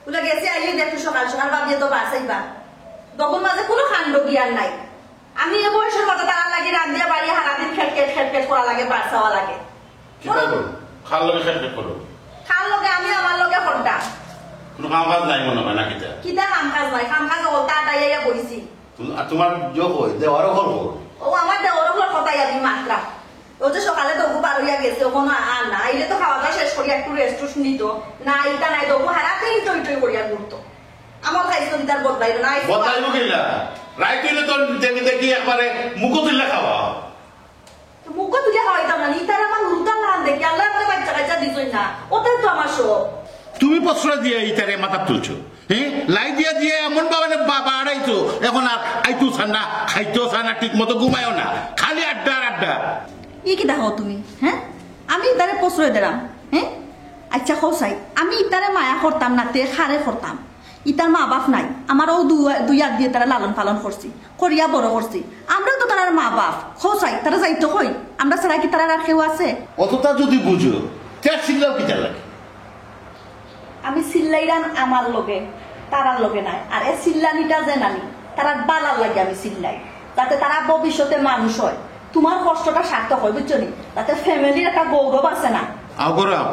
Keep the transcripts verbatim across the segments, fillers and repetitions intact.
বুলে গেছে আইলে দেখো সকাল সকাল ভাবিয়ে তো বাসাইবা। দগুর মাঝে কোনো কাণ্ড জ্ঞান নাই। আমি এ বয়সর মধ্যে তারার লাগি রান্ধিয়া বাড়ি হারাদিন খেট খেট খেট খেট করা লাগে, বাসাওয়া লাগে। কিতা করো? কার লগে খেট খেট করো? কার লগে? আমি আমার লগে করতাম। কোনো কাম কাজ নাই মনে হয় না কিতা? কিতা কাম কাজ নাই? কাম কাজ হলতা আটাইয়া বইছি। তুম-, আর তোমার ইয়ে কই? দেওয়ারও কল কই? ও আমার দেওয়ারও কল কথাই আমি মাত্রা। ও যে সকালে দগু বার হইয়া গেছে, ওখানে আর না। আইলে তো খাওয়া দাওয়া শেষ করি একটু রেস্ট টুস্ট নিত। না, ইটা নাই, দগু হারা দিন টই টই করিয়া ঘুরতো। আমার খাইছো কিতার বদলাইল না, আইছে বদলাইব কিলা? রাইত হইলে তো দেখি দেখি একবারে মুখো তুললে খাওয়া। তো মুখো তুলে খাওয়াইতাম না, ইতারে আমার উল্টা লান দেখি, আল্লাহ আমারে বাচ্চা কাচ্চা দিছই না, ওটাই তো আমার শখ। তুমি প্রশ্রয় দিয়ে ইতারে মাথা তুলছো, হ্যাঁ? লাই দিয়া দিয়ে এমন ভাবে বা-, বাড়াইছো, এখন আর আইতো চায় না, খাইতেও চায় না, ঠিক মতো ঘুমায়ও না, খালি আড্ডা আর আড্ডা। ই কিতা কও তুমি, হ্যাঁ? আমি ইতারে প্রশ্রয় দিলাম, হ্যাঁ? আচ্ছা, কও চাই, আমি ইতারে মায়া করতাম না, তে কারে করতাম? ইতার মা বাপ নাই, আমার ও দু-, দুই হাত দিয়ে তারা লালন পালন করছি, করিয়া বড় করছি। আমরাও তো তারার মা বাপ। কও চাই, তারা যাইতো কই? আমরা ছাড়া কি তারার আর কেউ আছে? অতটা যদি বুঝো, তে চিল্লাও কিতার লাগি? আমি চিল্লাইরাম আমার লগে, তারার লগে নাই। আর এ চিল্লানিটা যে নানি, তারার বালার লাগি আমি চিল্লাই, যাতে তারা ভবিষ্যতে মানুষ হয়, তোমার কষ্টটা সার্থক হয়, বুঝছো নি? যাতে ফ্যামিলির একটা গৌরব আছে না। আও করো, আও।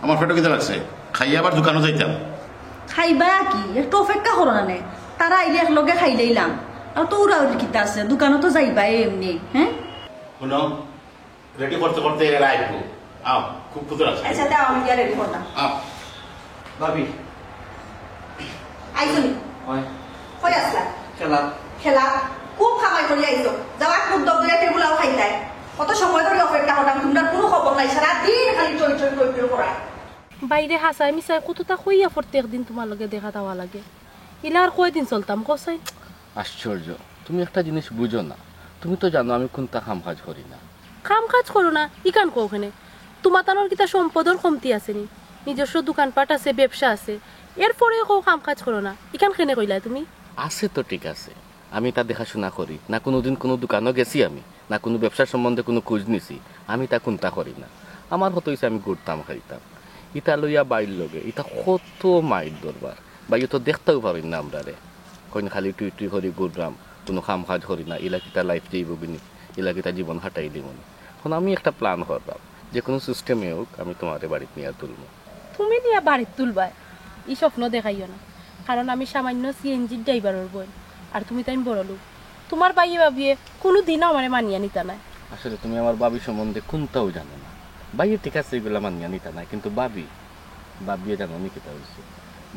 আমার পেটো কিতা লাগছে, খাইয়া আবার দোকানো যাইতাম। খাইবা কি? একটু অপেক্ষা করো না নে, তারা আইলে এক লগে খাইলাইলাম। আর তো উড়াউড়ি কিতা আছে, দোকানো তো যাইবা এমনি, হ্যাঁ? শুনো, রেডি করতে করতে এরা আইবো। আও, খুব ক্ষুধা লাগছে। আচ্ছা, দাও, আমি গিয়া রেডি করতাম। আও। ভাবি। আইছো নি? হয়। কই আসলা? খেলা। খেলা? খুব কামাই করি আইছো। যাও, এক মুঠ দব ধরে টেবুল আও খাইতায়। কত সময় ধরে অপেক্ষা করতাম, তোমরা কোনো খবর নাই। সারা দিন খালি টই টই টই টই করা। বাইরে হাসায় মিশায় কতটা কইয়া প্রত্যেক দিন তোমার লগে দেখা দেওয়া লাগে। ইলা আর কয়দিন চলতাম, কও চাই? আশ্চর্য, তুমি একটা জিনিস বুঝো না। তুমি তো জানো আমি কোনটা কাম কাজ করি না। কাম কাজ করো না, ইখান কও কেনে? তোমার তানোর কিতা সম্পদর কমতি আছে নি? নিজস্ব দোকানপাট আছে, ব্যবসা আছে, এরপরেও কও কাম কাজ করো না, ইখান কেনে কইলায় তুমি? আছে তো ঠিক আছে, আমি ইতা দেখাশোনা করি না, কোনোদিন কোনো দোকানো গেছি আমি, না কোনো ব্যবসার সম্বন্ধে কোনো খোঁজ নিছি, আমি ইতা কোনটা করি না। আমার কথা হইছে আমি ঘুরতাম খাইতাম, ইতা লইয়া বাইর লগে, ইতা কত মাইর দরবার। বাইয়ে তো দেখতেও পারইন না আমরারে। কইন খালি টুই টুই করি ঘুররাম, কোনো কাম কাজ করি না, ইলা কিতা লাইফ যাইব গিনি, ইলা কিতা জীবন কাটাই দিমুনি। এখন আমি একটা প্ল্যান কররাম, যে কোনো সিস্টেমে হোক আমি তোমারে বাড়িত নিয়া তুলমু। তুমি নিয়া বাড়িত তুলবায়, ই স্বপ্ন দেখাইও না, কারণ আমি সামান্য সিএনজির ড্রাইভারর বইন, আর তুমি তাইন বড় লোক। তোমার বাইয়ে ভাবিয়ে কোনো দিনও আমারে মানিয়া নিতা নায়। আসলে তুমি আমার ভাবি সম্বন্ধে কোনটাও জানো না। বাইয়ে ঠিক আছে, এগুলা মানিয়া নিতা নায়, কিন্তু ভাবি, ভাবিয়ে জানো নি কিতা হইছে?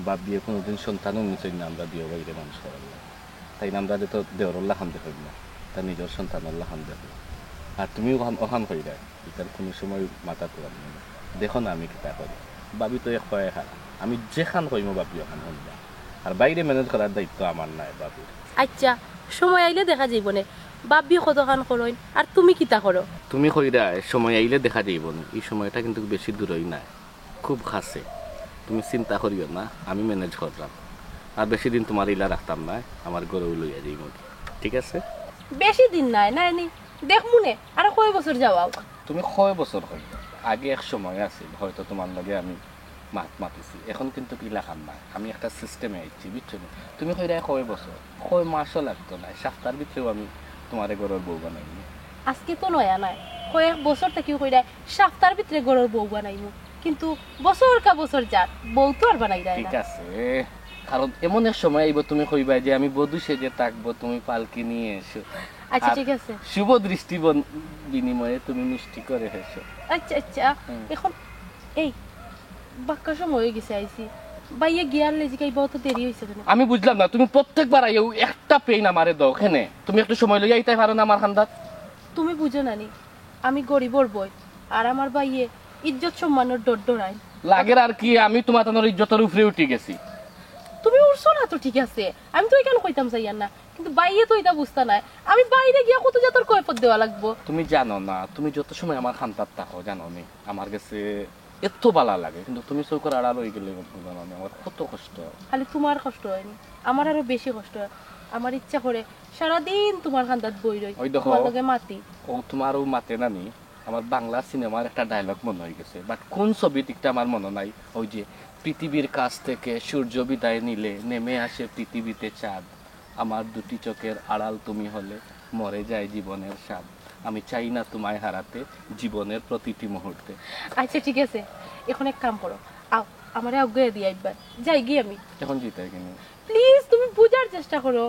ভাবিয়ে কোনোদিন সন্তানও নিছইন না আমরা দুইও বাইরে মানুষ করার লাগি। তাইন আমরারে তো দেওরর লাখান দেখইন না, তাইন নিজর সন্তানর লাখান দেখইন। আর তুমি ওখান, ওখান কইরায়, ইতার কোনো সময় মাথা তুলানি না। দেখো না আমি কিতা করি, ভাবি তো এক পায়ে খাড়া, আমি যেখান কইমু ভাবি ওখান শুনবা। আর বাইরে ম্যানেজ করার দায়িত্ব আমার নায়, ভাবির। আচ্ছা, সময় আইলে দেখা যাইব নে, ভাবি কতখান করইন আর তুমি কিতা করো। তুমি কইরায় সময় আইলে দেখা যাইব নে, ই সময়টা কিন্তু বেশি দূরই নায়, খুব কাছে। তুমি চিন্তা করিও না, আমি ম্যানেজ কররাম। আর বেশি দিন তোমার ইলা রাখতাম নায়, আমার ঘরেও লইয়া যাইমু, ঠিক আছে? বেশি দিন নায়, নায় নি, দেখমু নে, আর কয় বছর যাওয়াও। তুমি কয় বছর কইরায়? আগে এক সময় আছিল, হয়তো তোমার লগে আমি মাত মাতিছি, এখন কিন্তু কিলা কাম নাই, আমি একটা সিস্টেমে আইছি, বুঝছো নি? তুমি কইরায় কয় বছর, কয় মাসও লাগতো নায়, সপ্তাহর ভিতরেও আমি তোমারে ঘরর বউ বানাইমু। আজকে তো নয়া নায়, কয়েক বছর থাকিউ কইরায় সপ্তাহর ভিতরে ঘরর বউ বানাইমু, কিন্তু বছর কা বছর যার, বউ তো আর বানাইরায় না। ঠিক আছে, কারণ এমন এক সময় আইব তুমি কইবায় যে আমি বধূ সেজে থাকবো, তুমি পালকি নিয়ে এসো। আচ্ছা, আর ঠিক আছে। শুভ দৃষ্টি বন-, বিনিময়ে তুমি মিষ্টি করে এসো। আচ্ছা, আচ্ছা, হুম। এখন এই বাক্কা সময় হয়ে গেছে আইছি। ভাইয়া গিয়ার লেজি কাই বহুত দেরি হইছে কেনে? আমি বুঝলাম না, তুমি প্রত্যেকবার আইও একটা পেইন আমারে দাও কেনে? তুমি একটু সময় লইয়া আইতায় পারো না আমার কান্দাত? তুমি বুঝো না নি, আমি গরিবর বই, আর আমার ভাইয়ে ইজ্জত সম্মানর ডর ডরাইন। লাগের আর কি, আমি তোমার তানোর ইজ্জতর উপরে উঠি গেছি। তুমি উঠছো না তো ঠিক আছে, আমি তো ইখান কইতাম চাইয়ার না, কিন্তু ভাইয়ে তো ইটা বুঝতা নায়। আমি বাইরে গিয়া কত জাতর কয়ফত দেওয়া লাগবো। তুমি জানো না, তুমি যত সময় আমার কান্দাত থাকো, জানো নি, আমার গেছে এত বালা লাগে, কিন্তু তুমি চউখর আড়াল হই গেলে, জানো নি, আমার কত কষ্ট হয়। খালি তোমার কষ্ট হয়নি, আমার আরো বেশি কষ্ট হয়। আমার ইচ্ছা করে সারাদিন তোমার কান্দাত বই রই, ওই দেখো, তোমার লগে মাতি। ও তোমার ও মাতে না নি, আমার বাংলা সিনেমার একটা ডায়লগ মনে হয়ে গেছে, বাট কোন ছবির একটা আমার মনে নাই। ওই যে, "পৃথিবীর কাছ থেকে সূর্য বিদায় নিলে নেমে আসে পৃথিবীতে চাঁদ, আমার দুটি চোখের আড়াল তুমি হলে, মরে যায় জীবনের স্বাদ, আমি চাই না তোমায় হারাতে জীবনের প্রতিটি মুহূর্তে।" আচ্ছা, ঠিক আছে, এখন এক কাম করো, আও, আমারে আগুয়ে দিয়ে আইবা, যাই গিয়া আমি। এখন জিতাই কিনি? প্লিজ, তুমি বুঝার চেষ্টা করো।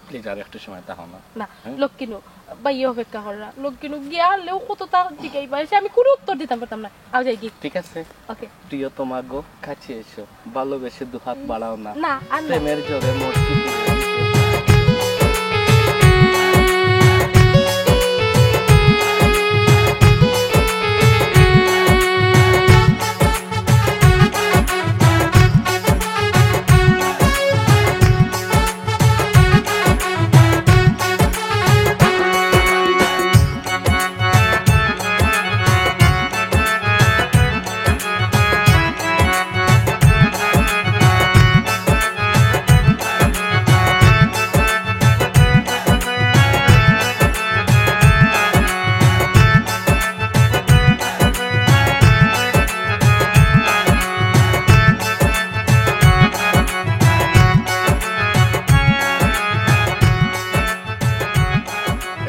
প্লিজ, আর একটু সময় তাকাও না। না, হ্যাঁ? লক্ষ্মীনু, ভাইয়ে অপেক্ষা কররা। লক্ষ্মীনু, গিয়া আনলেও কততা জিগাইবা, সে আমি কোনো উত্তর দিতাম পারতাম না। আও যাই গি। ঠিক আছে। ওকে। প্রিয়তমা গো, কাছে এসো, ভালোবেসে দুহাত বাড়াও না। না, আর না। প্রেমের জোরে মরছি।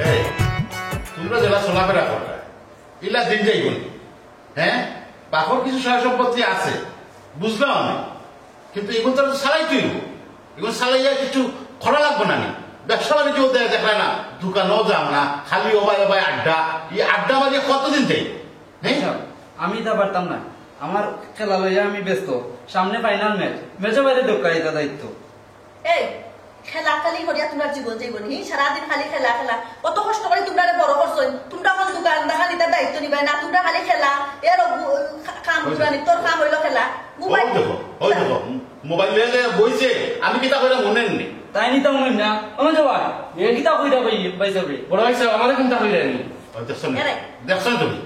এই, তোমরা যেলা চলাফেরা কররা, ইলা দিন যাইব নি? হ্যাঁ, বাপর কিছু সয় সম্পত্তি আছে, বুঝলাম আমি, কিন্তু এগুলো তো চালাইতে হইব। এগুলো চালাইয়া কিছু করা লাগবে না নি? ব্যবসা বাণিজ্য দে-, দেখলা না, দোকানও যাও না, খালি ওবায় ওবায় আড্ডা। এই আড্ডা মারিয়া কতদিন যাই? হ্যাঁ? আচ্ছা, আমি ইতা পারতাম না, আমার খেলা লইয়া আমি ব্যস্ত। সামনে ফাইনাল ম্যাচ, ম্যাচও বাইরে দরকার এটা দায়িত্ব। এই, খেলা খালি করিয়া তোমরা জীবন যাইব নি? সারাদিন খালি খেলা, খেলা। কত কষ্ট করি তোমরারে বড় করছইন, তোমরা কোন দোকান দেখান ইতার দায়িত্ব নিবায় না, তোমরা খালি খেলা। এর অভ্যু-, খা-, কাম ওই তো। দোকানি, তোর কাম হইলো খেলা। মোবাইল ওই দেখো, ওই দেখো, মোবাইল লইয়া লইয়া বইছে, আমি কিতা কইরা মনে নি? তাই নিতাম মনে না। আমার যাওয়া, এ কিতা কইরা ভাই, ভাই যাবে। বড় ভাই সাহেব, আমারে কোনটা কইরা নি? ওই দেখছো না? এরে। দেখছো না তুমি?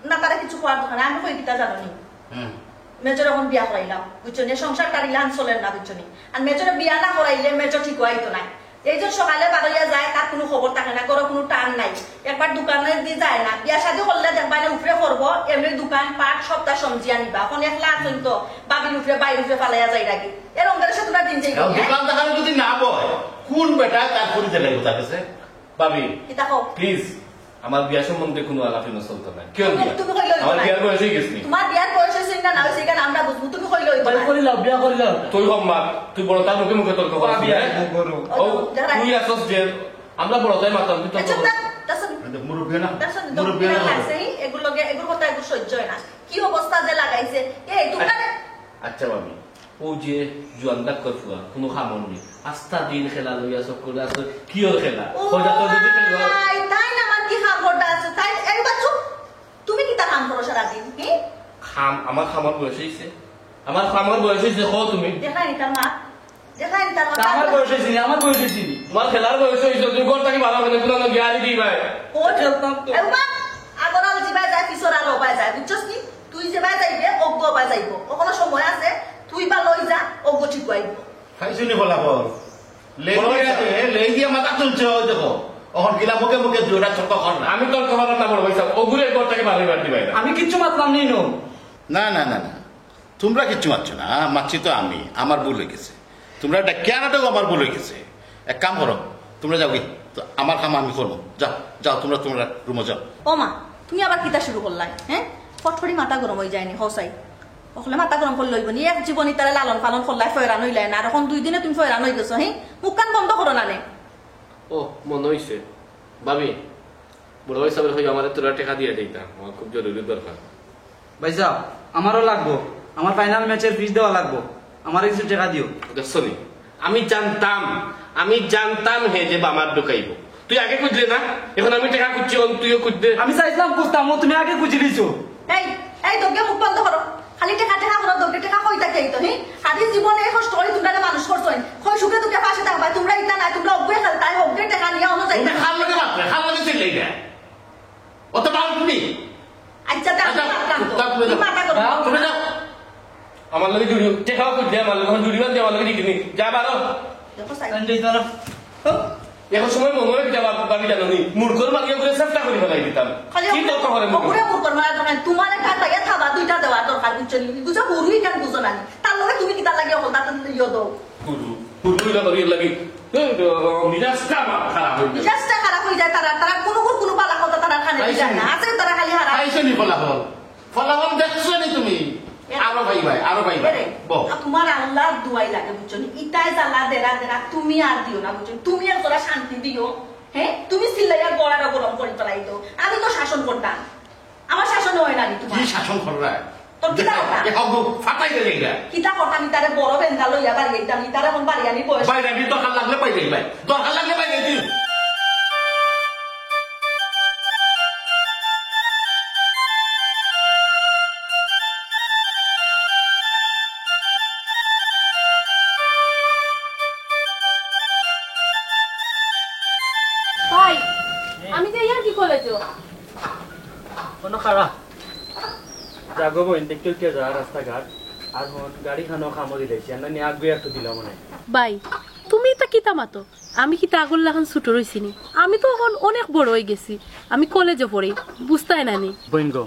না, তারা কিছু করার দরকার নাই, আমি কই কিতা জানো নি? হুম। মেজর এখন বিয়া করাইলাম, বুঝছো নি? সংসার তার ইলান চলের না, বুঝছো নি? আর মেজরে বিয়া না করাইলে মেজর ঠিক হইতো না। এই যে সকালে বারইয়া যায়, তার কোনো খবর থাকে না, ঘরো কোনো টান নাই, একবার দোকানে দি যায় না। বিয়া শাদি করলে দেখবা নে উপরে করবো, এমনি দোকান পাট সপ্তাহ সমঝিয়া নিবা। এখন একলা আছইন তো, ভাবির উপরে, ভাইর উপরে ফালাইয়া যায় রাখি। এর অঙ্গের সাথে তোমরা দিন যাই, হ্যাঁ? দোকান দেখানো যদি না বয়, কোন বেটা তার করি দিলে তার কাছে? ভাবি, কিতা কও? প্লিজ, আমার বিয়া সম্বন্ধে কোনো আলাপই না চলতো না। কেউ তুমি, বিয়া? তুমি কইলে হইতো আমার না। বিয়ার বয়স হয়ে গেছে নি? তোমার বিয়ার বয়স হয়েছে না, না হয়েছে, এখানে আমরা বুঝবো। তুমি কইলে হইতো ভাই, না। করিলাও, বিয়া করিলাও। তুই কম মাত, তুই বড় তার মুখে মুখে তর্ক করিস না, বিয়া হ্যাঁ? করো। ও, ও, যারা তুই আসস যে, আমরা বড় তাই মাতাম, তুই তর্ক আচ্ছা, করিস। তা-, তা শুন। আরে, মুরব্বী না, তা শুন, মুরব্বী না। লাগছে, এই, এগুর লগে, এগুর কথা এগুর সহ্য হয় না। কি অবস্থা যে লাগাইছে? এই, তোমরা আ-, আচ্ছা, ভাবি। ও যে জুয়ান ডাক্তার ফুয়া, কোনো কামড় নেই। আস্তা দিন খেলা লইয়া চক্করে আছে, কি ওর খেলা? ও ওটা তো যদি খেলা হয়। ভাই, তাই না, আমার কি কামড়টা আছে? তাই, এই বাচ্চু, তুমি কিতা কাম করো সারাদিন? হি? কাম, আমার কামর বয়স হইছে। আমার কামর বয়স হইছে, কও তুমি। দেখাই নি তার মা, দেখাই নি তার মা। তা আমার বয়স হইছে নি, আমার বয়স হইছে নি। তোমার খেলার বয়স হইছে, তুমি ঘর থাকি বারো কেনে, পুরানো গিয়ারি দি ভাই। ও, খেলতাম তো। এ বাবা, আগরাল জিবায় যায়, পিছরাল ওবায় যায়, বুঝছস নি? তুই যেবায় যাইবে, অগ্গ ওবায় যাইব। অখনো সময় আছে, তুই বা লই যা, অগ্গ ঠিক হইব। খাইছুনি ফলাফল। লেই বড় ভাই দিয়া সাহেব। দে, লেই দিয়া মাথা তুলছে, ওই দেখো। অখন কিলা মুখে মুখে দুইটা তর্ক কর না। আমি তর্ক করলাম না, বড় ভাই সাহেব। অগুরে ঘর থাকি বারই বার দিবায় না। আমি কিচ্ছু মাতলাম নি, নো। না, না, না, না। তোমরা কিচ্ছু মাতছো না, হ্যাঁ? মাতছি তো আমি। আমার ভুল হয়ে গেছে। তোমরা এটা কেন, আমার ভুল হয়ে গেছে। এক কাম করো, তোমরা যাও কি? তো আমার কাম আমি করবো। যাও, যাও, তোমরা, তোমরা রুমে যাও। ও মা, তুমি আবার কিতা শুরু করলাই, হ্যাঁ? ফটফটি মাথা গরম হয়ে যায়নি, হসাই। অকলে মাথা গরম করলে হইব নি? এক জীবন ইতারে লালন পালন করলাই, ফয়রান হইলাই না, আর এখন দুই দিনে তুমি ফয়রান হয়ে গেছো, হ্যাঁ? মুখখান বন্ধ করো না নে। ও, মনে হইছে। ভাবি, বড় ভাই সাহেবের হয়ে আমারে তোরা টেকা দিয়ে দিতাম, আমার খুব জরুরি দরকার। ভাইসাব, আমারও লাগবো, আমার ফাইনাল ম্যাচের ফিস দেওয়া লাগবো, আমারে কিছু টেকা দিও। দেখছো নি? আমি জানতাম, আমি জানতাম হে যে বামার ঢুকাইব। তুই আগে খুঁজলে না, এখন আমি টেকা খুঁজছি, এখন তুইও খুঁজতে। আমি চাইছিলাম খুঁজতাম, ও তুমি আগে খুঁজি দিছো। এই, এই, দোগে মুখ বন্ধ করো। খালি টেকা, টেকা করো, দোগে টেকা কই থাকে এই তো, হি? খালি জীবনে এই কষ্ট করে তোমরা মানুষ করছো। কই সুখে দুঃখে পাশে থাকবা, তোমরা ইতা নাই, তোমরা অভ্যে খেলতাই, অভ্যে টেকা নিয়ে অন্য যাইতা। তুমি খাল লাগে মাত্র, খাল লাগে চিল্লাই না। অত ভালো তুমি। আচ্ছা, তা আচ্ছা, মাথা গরম। তা তুমি যাও। মাথা গরম। তুমি যাও। আমার লগে জুড়ি, টেকাও খুঁজতে আমার লগে, জুড়ি বান্ধে আমার লগে দিতে নি। যা বারো। দেখো, সাইড। আমি যাইতাম না। এখন সময় মনে হয় কিতা ভাবি জানো নি? মুরগর মারিয়া করে চেষ্টা করি ফেলাই দিতাম। খালি কি তর্ক করে মুরগর? ওগুরে মুরগর মারা দরকার নাই। তোমার একটা তাইয়া থাবা দুইটা দেওয়ার দরকার, বুঝছো নি? বুঝো, হুরু ইখান বুঝো না নি। তার লগে তুমি কিতা লাগে হল তাতে ইয়ে দাও। হুরু, হুরু ইলা করি লাগি। এই, মিজাজটা আমার খারাপ হয়ে যায়। মিজাজটা খারাপ হয়ে যায় তারা, তারা কোনো কোনো বালা কথা তারা কানে আইসো যায় না। নি। আছে তারা খালি হারা। আইসো নি ফলাফল। ফলাফল দেখছো নি তুমি? এ- আরো ভাই ভাই, আরো ভাই ভাই। এরে, বল। আর তোমার আল্লাহর দুয়াই লাগে, বুঝছো নি? ইতায় জ্বালা দেরা দেরা তুমি আর দিও না, বুঝছো নি? তুমি আর তোরা শান্তি দিও, হ্যাঁ? তুমি চিল্লাইয়া গলাটা গরম করে ফেলাই দাও। আমি তো শাসন করতাম, আমার শাসন হয় না নি তোমার। কি শাসন কররা? তোর কিতা কথা? এ হগু ফাটাই গেলে এটা। কিতা কথা? আমি তারে বড় বেন্দা লইয়া বাড়ি আইতাম, নি তারে এখন বাড়ি আনি বয়স। বাইরে আমি দরকার লাগলে বাইরে ভাই, দরকার লাগলে বাইরে দিন। ভাই, আমি যাই আর কি কলেজো। কোনো খারাপ। জাগো বইন, দেখতে উঠে যা রাস্তাঘাট। আর হন, গাড়ি খানো কামড়ি দিয়েছি, আর না নিয়ে আগুয়ে একটু দিলাম মনে। ভাই, তুমি ইতা কিতা মাতো? আমি কিতা আগর লাখান ছোট রইছি নি? আমি তো এখন অনেক বড় হয়ে গেছি। আমি কলেজে পড়ি, বুঝতায় না নি? বইন গো,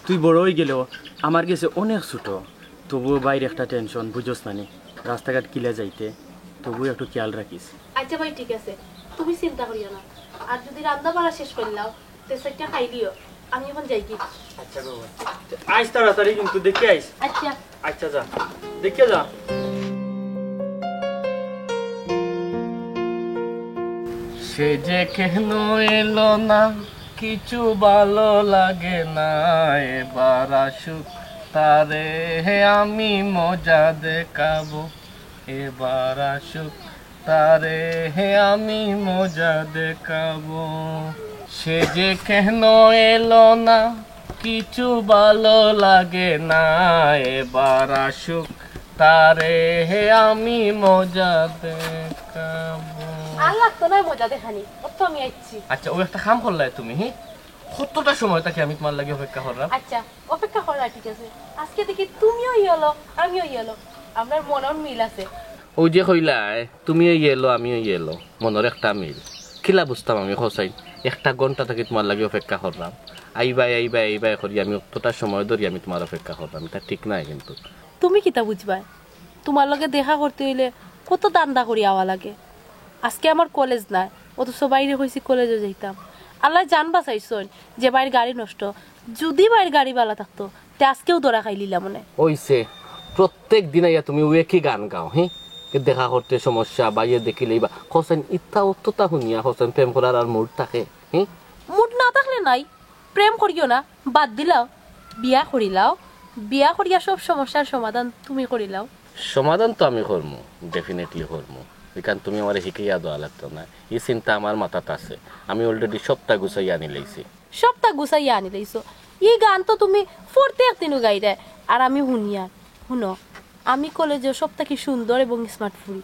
তুই বড় হয়ে গেলেও আমার গেছে অনেক ছোট। তবুও বাইরে একটা টেনশন, বুঝোস না নি? রাস্তাঘাট কিলা যাইতে, তবুও একটু খেয়াল রাখিস। আচ্ছা ভাই, ঠিক আছে, তুমি চিন্তা করিও না। আর যদি রান্না বাড়া শেষ করলাও, তে সেটা খাইলিও। আমি এখন যাই কি? আচ্ছা বাবা, আইস তাড়াতাড়ি কিন্তু, দেখে আইস। আচ্ছা। আচ্ছা, যা, দেখে যা। সে যে কেন এলো না, কিছু ভালো লাগে না। এবার আসুক, তারে আমি মজা দেখাবো। এবার আসুক, তারে আমি মজা দেখাবো। সে যে কেন এলো না, কিছু ভালো লাগে না। এবার আসুক, তারে আমি মজা দেখাবো। আর লাগতো না মজা দেখানি, ও তো আমি আইছি। আচ্ছা, ও একটা কাম করলায় তুমি, হি? কতটা সময় থাকি আমি তোমার লাগি অপেক্ষা করলাম। আচ্ছা, অপেক্ষা করা ঠিক আছে। আজকে দেখি তুমিও ইয়েলো, আমিও ইয়েলো, আমরার মনর মিল আছে। ও যে কইলায়, তুমিও ইয়েলো, আমিও ইয়েলো, মনর একটা মিল। কিলা বুঝতাম আমি, হোসাইন? একটা ঘন্টা থাকি তোমার লাগি অপেক্ষা করলাম। আইবায়, আইবায়, আইবায় করি আমি অতটা সময় ধরি আমি তোমার অপেক্ষা করলাম, ইটা ঠিক নায় কিন্তু। তুমি কিতা বুঝবায়? তোমার লগে দেখা করতে অইলে কত ধান্দা করি আওয়া লাগে। আজকে আমার কলেজ নাই, অথচ বাইরে কইছি কলেজে যাইতাম। আল্লায় জান বাঁচাইছইন যে বাইর গাড়ি নষ্ট। যদি বাইর গাড়ি বালা থাকতো, তে আজকেও ধরা খাইলিলাম মনে। অইছে, প্রত্যেক দিন আইয়া তুমি ওই একই গান গাও, হি? কে দেখা করতে সমস্যা, বাইয়ে দেখিলেই বা। হোসেন, ইতা অতটা হুনিয়া হোসেন প্রেম করার আর মুড থাকে, হি? মুড না থাকলে নাই, প্রেম করিও না, বাদ দিলাও, বিয়া করিলাও, বিয়া করিয়া সব সমস্যার সমাধান তুমি করিলাও। সমাধান তো আমি করমু, definitely করমু। ইখান তুমি আমারে হিকাইয়া দেওয়া লাগতো না। ই চিন্তা আমার মাথাত আছে। আমি already সবটা গুছাইয়া আনি লইছি। সবটা গুছাইয়া আনি লইছো। ই গান তো তুমি প্রত্যেক দিনও গাইরায়, আর আমি হুনিয়ার। হুনো, আমি কলেজো সব থাকি সুন্দর এবং smart ফুরি।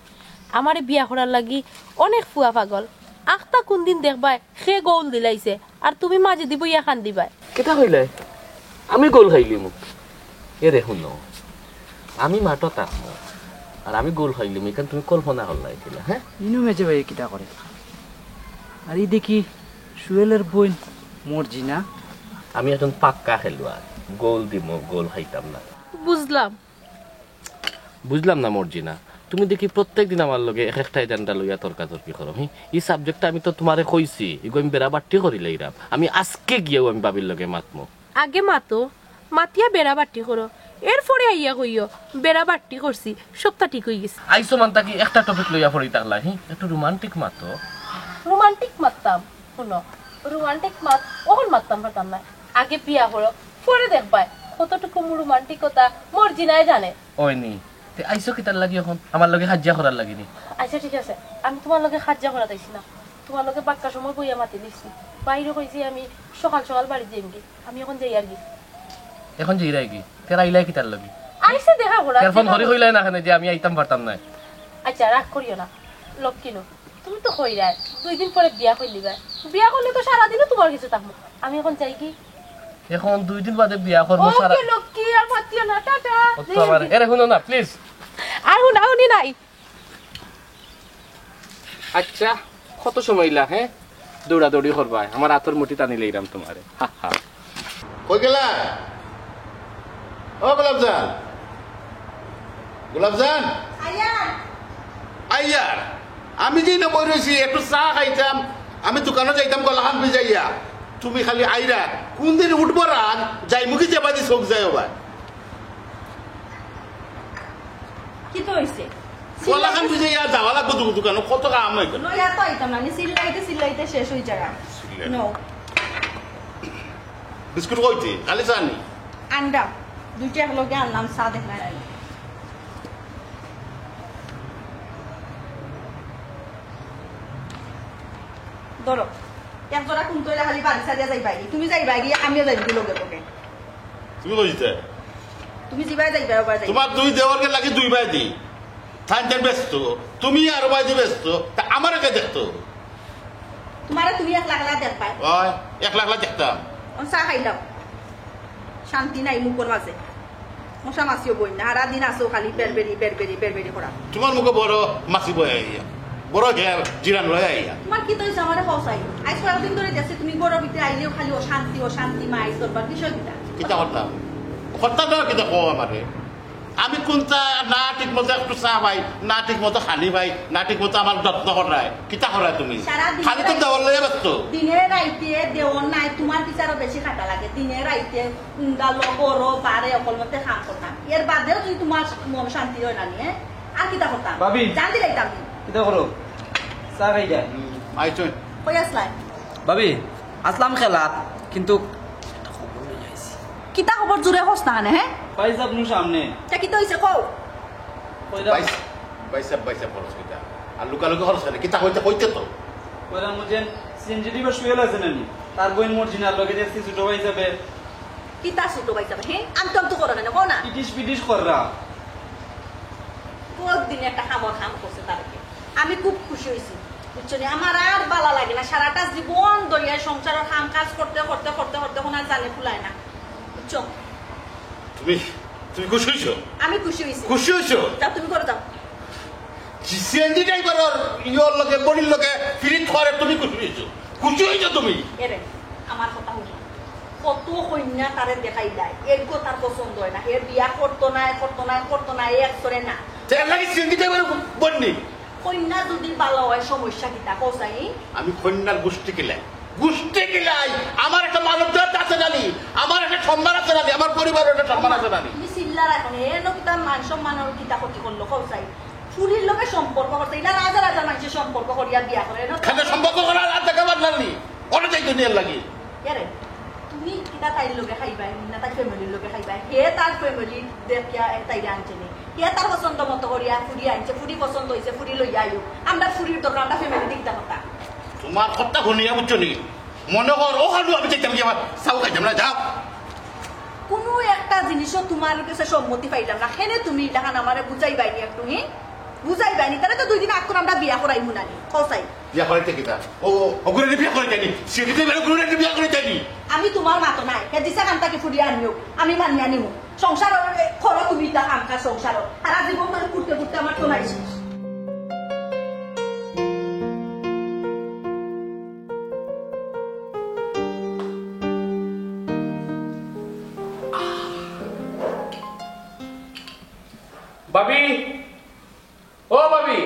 আমারে বিয়া করার লাগি অনেক ফুয়া পাগল। আখতা কুনদিন দেখবায়, হে গোল দিলাইছে, আর তুমি মাঝেদি বইয়া কান্দিবায়। কিতা কইলায়? আমি গোল খাইলিমু? এরে হুনো, আমি মাঠো থাকমু, আর আমি গোল খাইলিমু, ইখান তুমি কল্পনা করলায় কিলা, হে? ইনু মেজে ভাই কিতা করে? আর ই দেখি সুয়েলর বইন মর্জিনা। আমি একজন পাক্কা খেলোয়াড়, গোল দিমু, গোল খাইতাম না। বুঝলাম। বুঝলাম না মর্জিনা, তুমি দেখি প্রত্যেক দিন আমার লগে এক একটা agenda লইয়া তর্কাতর্কি করো, হি? ই subject-টা আমি তো তোমারে কইছি, ইগু আমি বেড়া বাট্টি করিলাইরাম। আমি আজকে গিয়াও আমি ভাবির লগে মাতমু। আগে মাতো, মাতিয়া বেড়া বাট্টি করো, এরপরে আইয়া কইও, "বেড়া বাট্টি করছি, সবটা ঠিক অই গেছে।" আইছো মান থাকি একটা topic লইয়া পড়ি থাকলায়, হি? একটু romantic মাতো। Romantic মাততাম, হুনো, romantic মাত, অখন মাততাম পারতাম না। আগে বিয়া করো, পরে দেখবায়, কতটুকু romantic কথা মর্জিনায় জানে। ওই নি, তে আইছো কিতার লাগি অখন? আমার লগে কাজিয়া করার লাগি নি? আচ্ছা, ঠিক আছে, আমি তোমার লগে কাজিয়া করাত আইছি না, তোমার লগে বাক্কা সময় বইয়া মাতি নিছি। বাইরে কইছি আমি সকাল সকাল বাড়ি যাইমগি, আমি অখন যাইয়ার গি। অখন যাইরায় গি? তে আইলায় কিতার লাগি? আইছি দেখা করাত। তে ফোন করি কইলায় না কেনে যে আমি আইতাম পারতাম নায়? আচ্ছা, রাগ করিও না, লক্ষ্মী নু। তুমি তো কইরায়, দুই দিন পরে বিয়া করলিবায়। বিয়া করলে তো সারাদিনও তোমার গেছে থাকমু। আমি অখন যাইগি। অখন দুই দিন বাদে বিয়া করমু, সারা ওকে, লক্ষ্মী, আর মাতিও না, টাটা। ও তো আমার, এরে হুনো না, please। আর হুনাহুনি নাই। আচ্ছা, কত সময় ইলা, হ্যাঁ? দৌড়াদৌড়ি করবায়, আমার আতর মুঠি টানিলাইরাম তুমারে। হা হা। কই গেলা? ও গোলাপজান, গোলাপজান। আইয়ার। আইয়ার, আমি যে না বই রইছি, একটু চা খাইতাম, আমি দোকানো যাইতাম গলাখান ভিজাইয়া। তুমি খালি আইরায়, কুনদিন উঠবো রাত, যাইমুখী যেবাদি চোখ যায় ওবায়। কিতা অইছে? গলাখান ভিজাইয়া যাওয়া লাগবো দু-, দোকানো, কত কাম অইছে। লইয়া তো আইতাম না, আমি চিল্লাইতে চিল্লাইতে শেষ অই যাইরাম। চিল্লাই। নো। বিস্কুট কইতে, খালি চা নি? আনরাম, দুইটা একলগে আনলাম, চা দেখলাম। ধরো, এক জোড়া কুন্তা অইলে খালি বাড়ি ছাড়িয়া যাইবায়গি, তুমি যাইবায়গি, আমিও যাইমুখী লগে লগে। তুমি কই দিতে? তুমি যেবায় যাইবায়, ওবায় যাইবায়। তুমার দুই দেওরগি লাগি দুই বায়দি। তাইন তাইন ব্যস্ত, তুমি আর বায়দি ব্যস্ত, তে আমারে কে দেখতো? তুমারে তুমি একলা একলা দেখবায়। ওই, একলা একলা দেখতাম। অন চা খাইলাও। শান্তি নাই মুখর মাঝে। মশা মাছিও বই না, হারা দিন আছো খালি বেরবেরি, বেরবেরি, বেরবেরি করা। তুমার মুখো বড় মাছি বই আইয়া, বড় ঘের জিরান লই আইয়া। তুমার কিতা অইছে আমারে কও চাই? আইজ কয়েকদিন ধরি দেখছি তুমি ঘরর ভিতরে আইলেও খালি অশান্তি, অশান্তি, মাইর দরবার, বিষয় কিতা? কিতা করতাম? করতাম না, কিতা কও আমারে? আমি কুন্তা না ঠিক মতো একটু চা পাই, না ঠিক মতো খানি পাই, না ঠিক মতো আমার যত্ন করায়, কিতা করায় তুমি? সারা দিন খালি তো রাইত-, দেওর লইয়া ব্যস্ত। দিনে রাইতে দেওর নাই, তুমার বিচারও বেশি খাটা লাগে। দিনে রাইতে কুন্দালো, গরো, বারে, অকল মতে কাম করতাম। এর বাদেও যদি তুমার মন শান্তি অয় না নি, হ্যাঁ? আর কিতা করতাম? ভাবি। জান দিলাইতাম নি। কিতা করো? চা খাই যা। হুম, আইছইন। কই আছলায়? ভাবি, আছলাম খেলাত, কিন্তু একটা খবর লইয়া আইছি। কিতা খবর জুরে কছ না কেনে, হ্যাঁ? ভাইসাব নু সামনে। তা কিতা অইছে কও? কইরা ভাইস-, ভাইসাব, ভাইসাব খরচ কিতা? আর লুকালুকি খরচ কেনে? কিতা কইতে, কইতে তো। কইরাম যে সিএনজি ড্রাইভার সুয়েল আছে না নি? তার বইন মর্জিনার লগে দেখছি ছোট ভাইসাবে। কিতা ছোট ভাইসাবে? হে? আমতু আমতু করো কেনে, কও না? ইটিস পিটিস কররা। কতদিন একটা কামর কাম করছে তার লগে। আমি খুব খুশি অইছি। বুঝছো নি? আমার আর বালা লাগে না। সারাটা জীবন ধরিয়া সংসারর কাম কাজ করতে, করতে, করতে, করতে, কুনো জানে ফুলায় না। বুঝছো? তুমি, তুমি খুশি অইছো? আমি খুশি অইছি। খুশি অইছো? যাও, তুমি করো যাও। সিএনজি ড্রাইভারর ইয়র লগে, বডির লগে ফিরিত করে তুমি খুশি অইছো? খুশি অইছো তুমি? এরে, আমার কথা হুনো। কত কইন্যা তারে দেখাইলায়, এগু তার পছন্দ অয় না। হে বিয়া করতো নায়, করতো নায়, করতো নায়, এক চরে না। তে এর লাগি সিএনজি ড্রাইভার বন্নি? কইন্যা যদি বালা অয়, সমস্যা কিতা? কও চাই। আমি কইন্যার গুষ্টি কিলাই, গুষ্টি কিলাই। আমার একটা মানব জাত আছে জানি, আমার একটা সম্মান আছে জানি, আমার পরিবারর একটা সম্মান আছে জানি। তুমি চিল্লার এখন, হে নকিতা মান সম্মানর কিতা ক্ষতি করলো? কও চাই। ফুরির লগে সম্পর্ক করতে, ইলা হাজার হাজার মানষে সম্পর্ক করিয়া বিয়া করে, এনো কেনে সম্পর্ক করার আর দেখা পারলাম নি? ওটা চাই দুনিয়ার লাগি। এরে, তুমি কিতা তাইর লগে খাইবায়, না তাইর ফ্যামিলির লগে খাইবায়? হে তার ফ্যামিলি দেখিয়া এক তাইরে আনছে নি। হে তার পছন্দ মতো করিয়া ফুরি আনছে, ফুরি পছন্দ অইছে, ফুরি লইয়া আইও। আমরা ফুরির দরকার, আমরা ফ্যামিলি দেখতা কথা। তুমার কথা হুনিয়া বুঝছো নি? মনে কর, ও খালু আমি দেখতাম কি আবার চাও খাইতাম না, যাও। কুনু একটা জিনিসও তুমার গেছে সম্মতি পাইলাম না, কেনে তুমি ইলাখান আমারে বুঝাইবায় নি একটু, হি? বুঝাইবায় নি, তাইলে তো দুই দিন আগ করে আমরা বিয়া করাইমু না নি, কও চাই। বিয়া করাইতে কিতা? ও, ও, ওগুরে বিয়া করাইতে নি? সিএনজি ড্রাইভার ওগুরে বিয়া করাইতে নি? আমি তুমার মা তো নায়, হে দিছে কান থাকি ফুরিয়া আনিও, আমি মানিয়া নিমু। সংসার করো তুমি, ইতা কাম কাজ সংসার। সারা জীবন ধরে ঘুরতে ঘুরতে আমার তো নাই শেষ। ভাবি, ও ভাবি,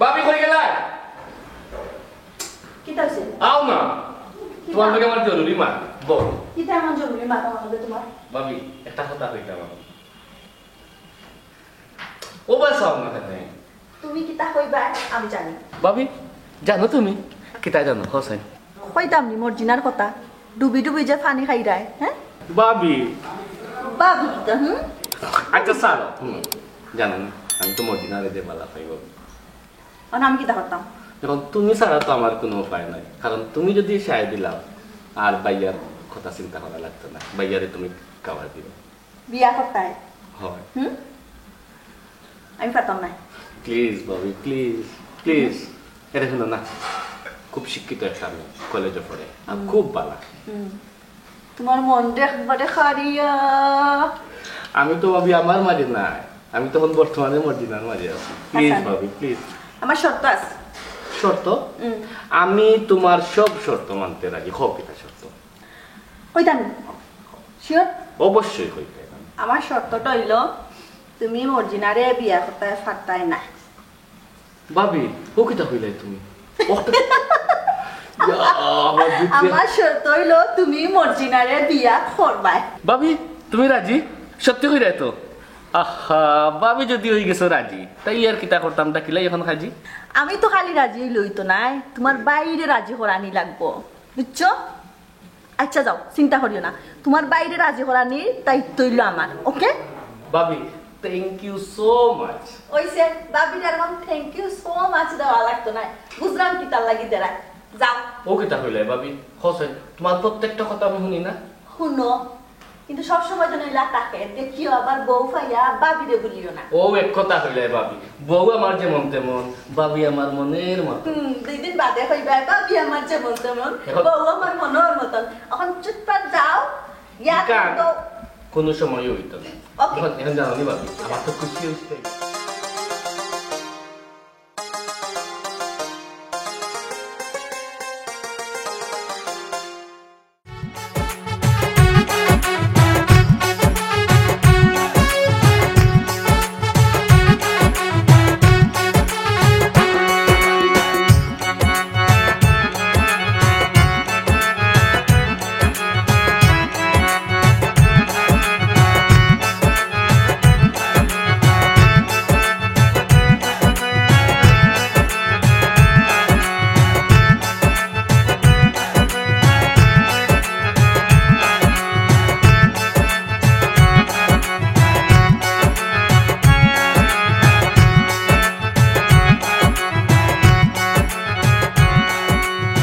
ভাবি কই গেলায়? কিতা অইছে? আও না। কিতা? তুমার লগে আমার জরুরি মাত। বও। কিতা এমন জরুরি মাত আমার লগে তুমার? ভাবি, একটা কথা কইতাম আমি। ও বা চাও না কেনে? তুমি কিতা কইবায় আমি জানি। ভাবি, জানো তুমি? কিতা জানো? কও চাই। কইতাম নি মর্জিনার কথা? ডুবি ডুবি যে পানি খাইরায়, হ্যাঁ? ভাবি। ভাবি কিতা, হুম? আচ্ছা, ছাড়ো, হুম, জানো না, আমি তো মর্জিনারে যে বালা পাই, ভাবি। মানে আমি কিতা করতাম? এখন তুমি ছাড়া তো আমার কুনু উপায় নাই, কারণ তুমি যদি সায় দিলাও, আর ভাইয়ার কথা চিন্তা করা লাগতো না, ভাইয়ারে তুমি খাওয়াই দিবে। বিয়া করতায়? হয়। হুম? আমি পারতাম না। Please, ভাবি, please, please। এটা হুনো না, খুব শিক্ষিত একটা মেয়ে, কলেজে পড়ে, আর হুম। খুব বালা। হুম। তুমার মন যে একবারে খারিয়া। আমি তো, ভাবি, আমার মাঝে নাই, আমি তখন বর্তমানে মর্জিনার মাঝে আছি। Please, আচ্ছা। ভাবি, please। আমার শর্ত আছে। শর্ত? হুম। আমি তোমার সব শর্ত মানতে রাজি। কও কিতা শর্ত? কইতাম? Sure? অবশ্যই কইতাম। আমার শর্তটা অইলো, তুমি মর্জিনারে বিয়া করতায় পারতায় না। ভাবি, ও কিতা কইলায় তুমি? ইয়া, আমার বুদ্ধি। আমার শর্ত অইলো তুমি মর্জিনারে বিয়া করবায়। ভাবি, তুমি রাজি? সত্যি কইরায় তো? আহা, ভাবি যদি অই গেছো রাজি, তাইলে আর কিতা করতাম, ডাকিলাই অখন কাজী। আমি তো খালি রাজি অইলে অইতো নায়, তুমার ভাইরে রাজি করানি লাগবো, বুঝছো? আচ্ছা যাও, চিন্তা করিও না, তুমার ভাইরে রাজি করানির দায়িত্ব অইলো আমার, ওকে? ভাবি, thank you so much। অইছে, ভাবিরে আর অখন thank you so much দেওয়া লাগতো নায়, বুঝলাম কিতার লাগি দেরায়। যাও। ও কিতা কইলায় ভাবি? কও চাই, তুমার প্রত্যেকটা কথা আমি হুনি না। হুনো, কিন্তু সবসময় যেন ইলা থাকে, দেখিও আবার বউ পাইয়া ভাবিরে ভুলিও না। ও এক কথা কইলায় ভাবি, বউ আমার যেমন তেমন, ভাবি আমার মনের মতো। হুম, দুই দিন বাদে কইবায়, ভাবি আমার যেমন তেমন, এখন বউ আমার মনের মতন। অখন চুপচাপ যাও, ইয়া কান তো। কোনো সময় অইতো না। ওকে। অখন, অখন যাও নি ভাবি, আমার তো খুশি অইছে।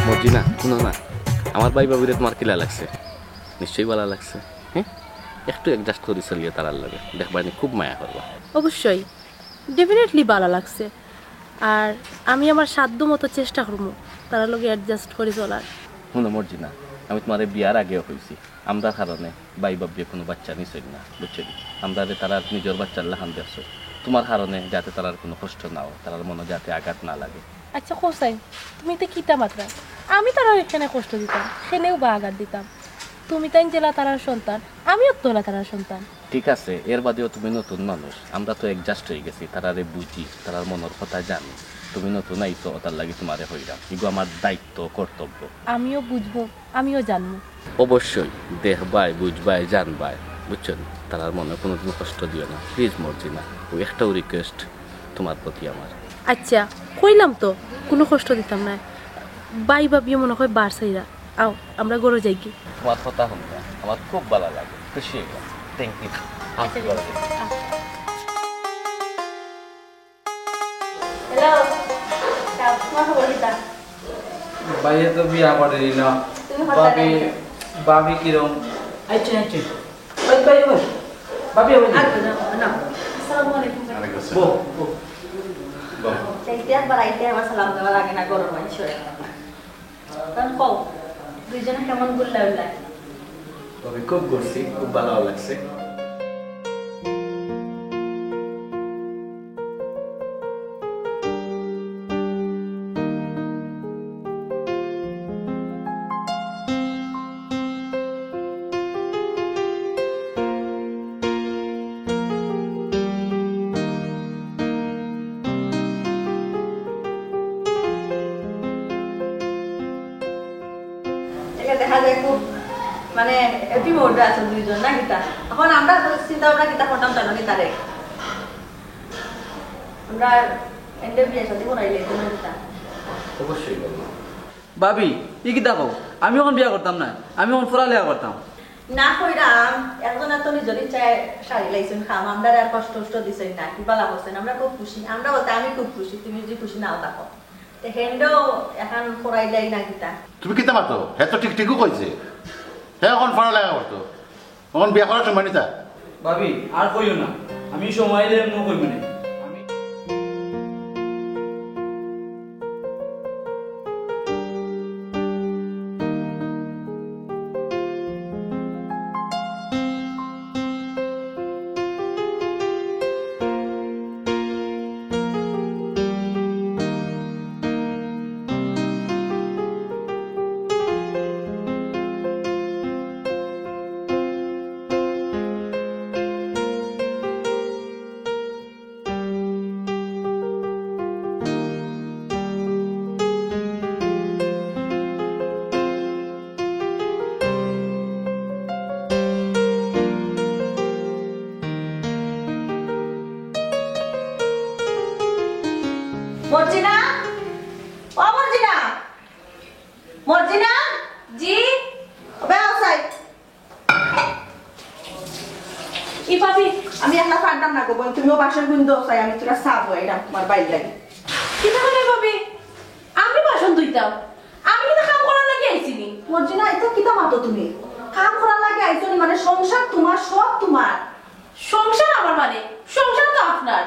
মর্জিনা, হুনো না, আমার ভাই ভাবিরে তুমার কিলা লাগছে? নিশ্চয়ই ভালা লাগছে, হ্যাঁ? একটু adjust করি চলিও তারার লগে, দেখবায়নি খুব মায়া করবা। অবশ্যই, definitely ভালা লাগছে। আর আমি আমার সাধ্য মতো চেষ্টা করমু তারার লগে adjust করি চলার। হুনো মর্জিনা, আমি তুমারে বিয়ার আগেও কইছি, আমরার কারণে ভাই ভাবিয়ে কোনো বাচ্চা নিছইন না, বুঝছো নি? আমরারে তারার নিজর বাচ্চার লাখান দেখছইন। তুমার কারণে যাতে তারার কোনো কষ্ট না অয়, তারার মনো যাতে আঘাত না লাগে। আচ্ছা কও চাই, তুমি ইতা কিতা মাতরায়? আমি তারারে কেনে কষ্ট দিতাম, কেনেউ বা আঘাত দিতাম? তুমি তাইন যেলা তারার সন্তান, আমিও তো অলা তারার সন্তান। ঠিক আছে, এর বাদেও তুমি নতুন মানুষ, আমরা তো adjust অই গেছি, তারারে বুঝি, তারার মনর কথা জানি। তুমি নতুন আইছো, অতার লাগি তুমারে কইরাম, ইগু আমার দায়িত্ব, কর্তব্য। আমিও বুঝমু, আমিও জানমু। অবশ্যই দেখবায়, বুঝবায়, জানবায়, বুঝছো নি? তারার মনো কুনুদিন কষ্ট দিও না, please মর্জিনা। অউ একটাউ request তুমার প্রতি আমার। আচ্ছা, কইলাম তো, কুনু কষ্ট দিতাম নায়। ভাই ভাবিয়ে মনো কয় বার চাইরা। আও, আমরা ঘরো যাইগি। তুমার কথা হুনিয়া আমার খুব ভালা লাগে, খুশি অইলাম। Thank you। আচ্ছা, ঠিক আছে। আও। Hello, যাও, তুমার খবর কিতা? ভাইয়ে তো বিয়া করেনি না। তুমি কথা ভাবি, নাই। ভাবি কিরম? আচ্ছা, আচ্ছা। ওই ভাই, ওই। ভাবি, ওই। আর না, না। আসসালামু আলাইকুম ভাই। ওয়ালাইকুম আসসালাম। বউ, বউ। বউ। যাইতে একবার আইতে একবার সালাম দেওয়া লাগে না, ঘরর মানুষরে। কারণ কও, দুইজনে কেমন ঘুরলা উল্লা? তবে খুব ঘুরছি, খুব ভালা লাগছে। এটা দেখা যায় খুব, মানে, happy mood-এ আছো দুইজন, না কিতা? এখন আমরা চিন্তা ভাবনা কিতা করতাম জানো নি তারে? আমরা এনরে বিয়া শাদী করাইলে তো না কিতা? অবশ্যই বলবো। ভাবি, ই কিতা কও? আমি অখন বিয়া করতাম না, আমি অখন পড়ালেখা করতাম। না কইরাম, একজনে তো নিজর ইচ্ছায় সারি লাইছইন কাম, আমরারে আর কষ্ট উষ্ট দিছইন না, কি বালা করছইন, আমরা খুব খুশি। আমরা বলতে আমি খুব খুশি, তুমি যদি খুশি নাও থাকো। তে হেনরেও এখান করাইলাই না কিতা? তুমি কিতা মাতো? হে তো ঠিক ঠিকউ কইছে। হে অখন পড়ালেখা করতো। অখন বিয়া করার সময় নি তার। ভাবি, আর কইও না। আমি সময় আইলে এমনেউ কইমুনে। আমি জি। ওবে আও চাই। ই ভাবি, আমি একলা পারতাম না গো বইন, তুমিও বাসন গুন দেও চাই, আমি থুড়া চা বওয়াইরাম তুমার ভাইর লাগি। কিতা কইরায় ভাবি? আমি বাসন ধুইতাম? আমি কিতা কাম করার লাগি আইছি নি? মর্জিনা, ইতা কিতা মাতো তুমি? কাম করার লাগি আইছো নি মানে? সংসার তুমার, সব তুমার। সংসার আমার মানে? সংসার তো আপনার।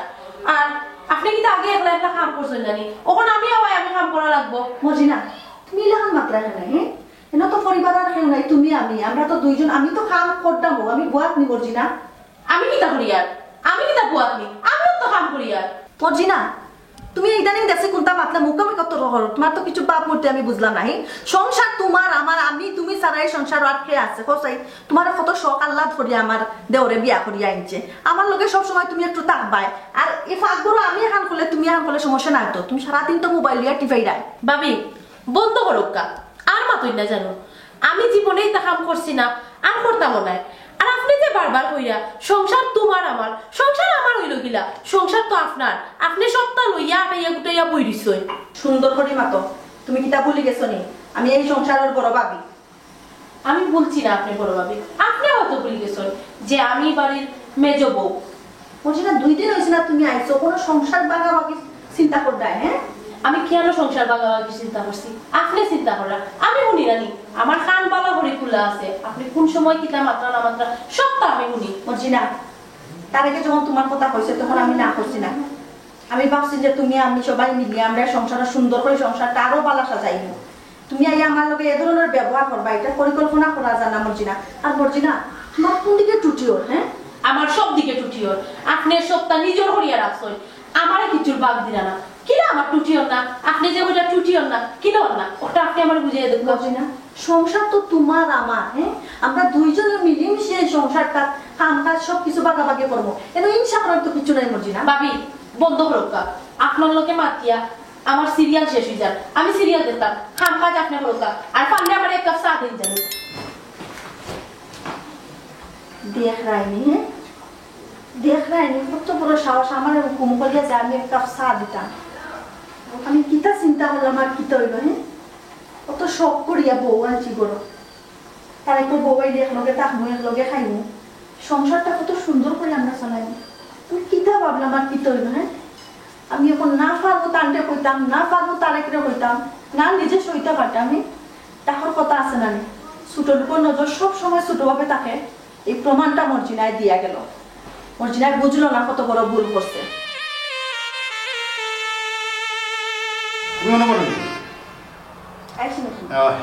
আর আপনে কিতা আগে একলা একলা কাম করছইন না নি? অখন আমি আওয়ায় আমি কাম করা লাগবো। মর্জিনা, তুমি ইলাখান মাতরায় কেনে, হে? এনো তো পরিবারর আর কেউ নাই, তুমি আমি, আমরা তো দুইজন, আমি তো কাম করতাম, আমি বওয়াত নি মর্জিনা। আমি কিতা করিয়ার? আমি কিতা বওয়াত নি? আমিও তো কাম করিয়ার। মর্জিনা, তুমি ইদানিং দেখছি কুনতা মাতলে মুখামুখি কত করো, তুমার তো কিছু ভাবমূর্তি আমি বুঝলাম না, হে? সংসার তুমার, আমার, আমি, তুমি ছাড়া ই সংসার আর কে আছে, কও চাই? তুমারে কত শখ আহ্লাদ করিয়া আমার দেওরে বিয়া করিয়া আনছে, আমার লগে সব সময় তুমি একটু থাকবায়, আর ই ফাঁকগুলো আমি এখান করলে তুমি এখান করলে সমস্যা নাই তো, তুমি সারাদিন তো মোবাইল লইয়া টিপাইরায়। ভাবি, বন্ধ করউক্কা, আর মাতইন না জানো। আমি জীবনে ইতা কাম করছি না, আর করতামও নায়। আর আপনে যে বারবার কইরা, "সংসার তুমার আমার", সংসার আমার অইলো কিলা? সংসার তো আপনার। আপনে সবটা লইয়া আটাইয়া গুটাইয়া বই রইছইন। সুন্দর করি মাতো, তুমি কিতা ভুলি গেছো নি? আমি এই সংসারর বড় ভাবি। আমি ভুলছি না আপনে বড় ভাবি, আপনে হয়তো ভুলি গেছইন যে আমি বাড়ির মেজ বউ। মর্জিনা, দুই দিন অইছে না তুমি আইছো, কোনো সংসার ভাগাভাগি চিন্তা কররায়, হে? আমি কিয়ানো সংসার ভাগাভাগি চিন্তা করছি? আপনে চিন্তা কররা, আমি হুনি না নি? আমার কান বালা করি খুলা আছে, আপনে কুন সময় কিতা মাতরা না মাতরা, সবটা আমি হুনি। মর্জিনা, তারেকে যখন তুমার কথা কইছে, তখন আমি না করছি না। আমি ভাবছি যে তুমি আমি সবাই মিলিয়া আমরা সংসারটা সুন্দর করি, সংসারটা আরো বালা সাজাইমু। তুমি আইয়া আমার লগে এ ধরনের ব্যবহার করবা, ইটা পরিকল্পনা করা যায় না মর্জিনা। আর মর্জিনা, তুমার কুন দিকে ত্রুটি অর, হে? আমার সব দিকে ত্রুটি অর। আপনে সবটা নিজর করিয়া রাখছইন, আমারে কিচ্ছুর ভাগ দিরা না। কিলা আমার ত্রুটি অর না? আপনে যে কইলা ত্রুটি অর না, কিলা অর না? ওটা আপনে আমারে বুঝাইয়া দেউক্কা। মর্জিনা, সংসার তো তুমার আমার, হে? আমরা দুইজনে মিলিমিশি এই সংসারটা, কাম কাজ সব কিছু ভাগাভাগি করমু। এনো হিংসা করার তো কিচ্ছু নাই মর্জিনা। ভাবি, বন্ধ করউক্কা। আপনার লগে মাতিয়া আমার সিরিয়াল শেষ অই যার। আমি সিরিয়াল দেখতাম, কাম কাজ আপনে করউক্কা। আর পারলে আমারে এক কাপ চা দেইন যান। দেখরায় নি, হে? দেখরায় নি, কত বড় সাহস, আমারে হুকুম করিয়া যে আমি এক কাপ চা দিতাম। আমি কিতা চিন্তা করলাম আর কিতা অইলো, হে? কত শখ করিয়া বউ আনছি ঘরো। তারেকর বউ আইলে একলগে থাকমু, একলগে খাইমু। সংসারটা কত সুন্দর করি আমরা চালাইমু। আমি কিতা ভাবলাম আর কিতা অইলো, হে? আমি অখন না পারমু তানরে কইতাম, না পারমু তারেকরে কইতাম, না নিজে সইতা পারতাম, হে? ডাকর কথা আছে না নি? ছোট লোকর নজর সব সময় ছোটভাবে থাকে। এই প্রমাণটা মর্জিনায় দিয়া গেল। মর্জিনায় বুঝলো না কত বড় ভুল করছে। তুমি মনে করো নি? আইছি নাকি? আহ,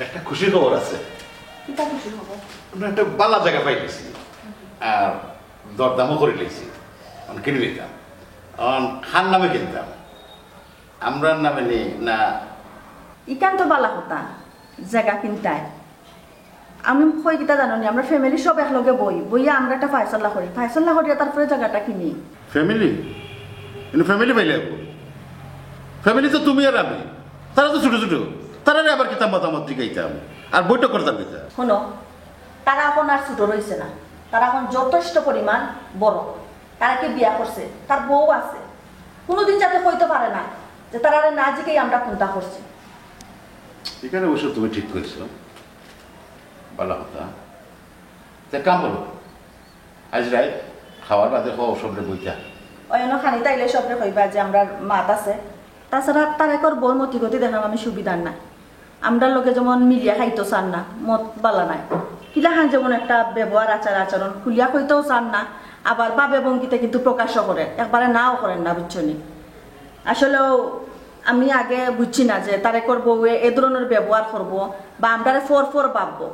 একটা খুশির খবর আছে। কিতা খুশির খবর? আমরা একটা বালা জাগা পাই গেছি। আর দরদামও করি লইছি। আমি কিনি নিতাম। এখন কার নামে কিনতাম? আমরার নামে নি না? ইখান তো বালা কথা, জাগা কিনতায়। আমি কই কিতা জানো নি, আমরা ফ্যামিলি সব একলগে বই, বইয়া আমরা একটা ফায়সালা করি, ফায়সালা করিয়া তারপরে জাগাটা কিনি। ফ্যামিলি? কিন্তু ফ্যামিলি পাইলে হবো। ফ্যামিলি তো তুমি আর আমি, তারা তো ছোট ছোট, তারারে আবার কিতা মতামত জিগাইতাম আর বৈঠক করতাম কিতা? হুনো, তারা এখন আর ছোট রইছে না, তারা এখন যথেষ্ট পরিমাণ বড়। তারেকে বিয়া করছে, তার বউ আছে, কোনোদিন যাতে কইতে পারে না যে তারারে না জিগাই আমরা কুনতা করছি। ইখান অবশ্য তুমি ঠিক কইছো, বালা কথা। তে কাম করো, আইজ রাইত খাওয়ার বাদে কও সবরে বইতা। ওই অনো খানি তাইলে সবরে কইবা যে আমরার মাত আছে। তাছাড়া তারেকর বউর মতিগতি দেখলাম আমি সুবিধার না। আমরার লগে যেমন মিলিয়া খাইতো চার না, মত বালা নায়। কিলাখান যেমন একটা ব্যবহার, আচার আচরণ খুলিয়া কইতেও চার না, আবার ভাবে ভঙ্গিতে কিন্তু প্রকাশও করে, একবারে নাও করেন না, বুঝছো নি? আসলেও আমি আগে বুঝছি না যে তারেকর বউয়ে এ ধরনের ব্যবহার করবো বা আমরারে ফর ফর ভাববো।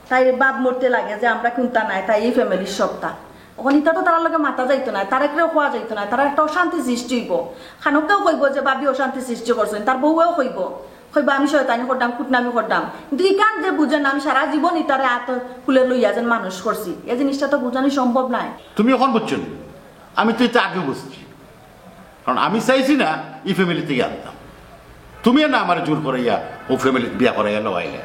তাই ভাবমূর্তি লাগে যে আমরা কুনতা নাই, তাই এই ফ্যামিলির সবটা। অখন ইতা তো তারার লগে মাতা যাইতো না, তারেকরেও কওয়া যাইতো না, তারার একটা অশান্তি সৃষ্টি অইবো। খানককেও কইবো যে ভাবি অশান্তি সৃষ্টি করছইন, তার বউয়েও কইবো, কইবো আমি শয়তানি করতাম, কুটনামি করতাম। কিন্তু ইখান যে বুঝে না, আমি সারা জীবন ইতারে আত কুলে লইয়া যেন মানুষ করছি, এই জিনিসটা তো বুঝানি সম্ভব নায়। তুমি অখন বুঝছো নি? আমি তো ইতা আগে বুঝছি। কারণ আমি চাইছি না ই ফ্যামিলি থাকি আনতাম। তুমি না আমারে জোর করাইয়া অউ ফ্যামিলিত বিয়া করাইয়া লওয়াইলে।